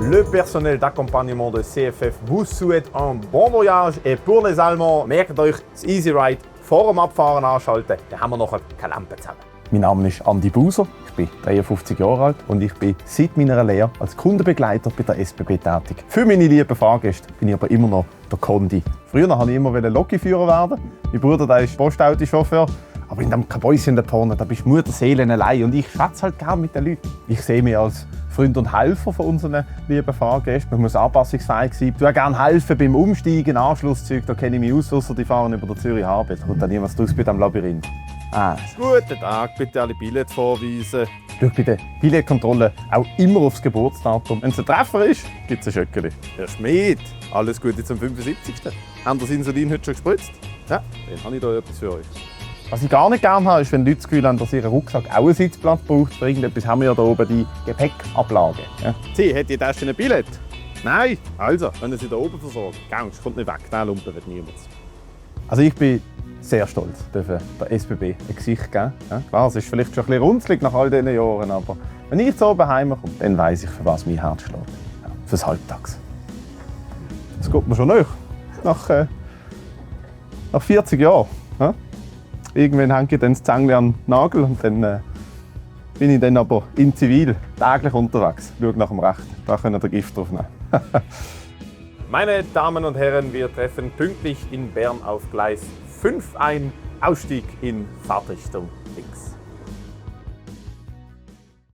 Le personnel d'accompagnement de CFF vous souhaite un bon voyage et pour les Allemands, merkt euch das Easy Ride vor dem Abfahren anschalten, dann haben wir noch keine Lampe zusammen. Mein Name ist Andi Buser, ich bin 53 Jahre alt und ich bin seit meiner Lehre als Kundenbegleiter bei der SBB tätig. Für meine lieben Fahrgäste bin ich aber immer noch der Kondi. Früher wollte ich immer Lokführer werden. Mein Bruder der ist Postautochauffeur. Aber in dem Kabäuschen da vorne, da bist du Mutterseelen allein und ich schwätze halt gerne mit den Leuten. Ich sehe mich als Freund und Helfer von unseren lieben Fahrgästen. Man muss anpassungsfähig sein. Ich tue gerne helfen beim Umsteigen, Anschlusszüge. Da kenne ich mich aus, ausser die fahren über der Zürich Harbe. Da kommt dann niemand draus bei diesem Labyrinth. Guten Tag, bitte alle Billets vorweisen. Schau bei der Billetkontrolle auch immer aufs Geburtsdatum. Wenn es ein Treffer ist, gibt es ein Schöckeli. Herr Schmidt, alles Gute zum 75. Haben Sie das Insulin heute schon gespritzt? Ja, dann habe ich da etwas für euch. Was ich gar nicht gerne habe, ist, wenn Leute das Gefühl haben, dass ihr Rucksack auch einen Sitzplatz braucht. Für irgendetwas haben wir ja hier oben die Gepäckablage. Ja. Sie, hat die Tasche ein Billett? Nein? Also, können Sie da oben versorgen. Ganz, kommt nicht weg, der Lumpen wird niemand. Also ich bin sehr stolz, dürfen der SBB ein Gesicht geben. Ja, klar, es ist vielleicht schon ein bisschen runzlig nach all diesen Jahren, aber wenn ich zu oben heimkomme, dann weiss ich, für was mein Herz schlägt. Ja, fürs Halbtags. Das geht mir schon nach 40 Jahren. Ja? Irgendwann hänge ich dann das Zängli an den Nagel und dann bin ich dann aber in Zivil täglich unterwegs. Schau nach dem Recht, da können wir Gift drauf nehmen. Meine Damen und Herren, wir treffen pünktlich in Bern auf Gleis 5 ein. Ausstieg in Fahrtrichtung links.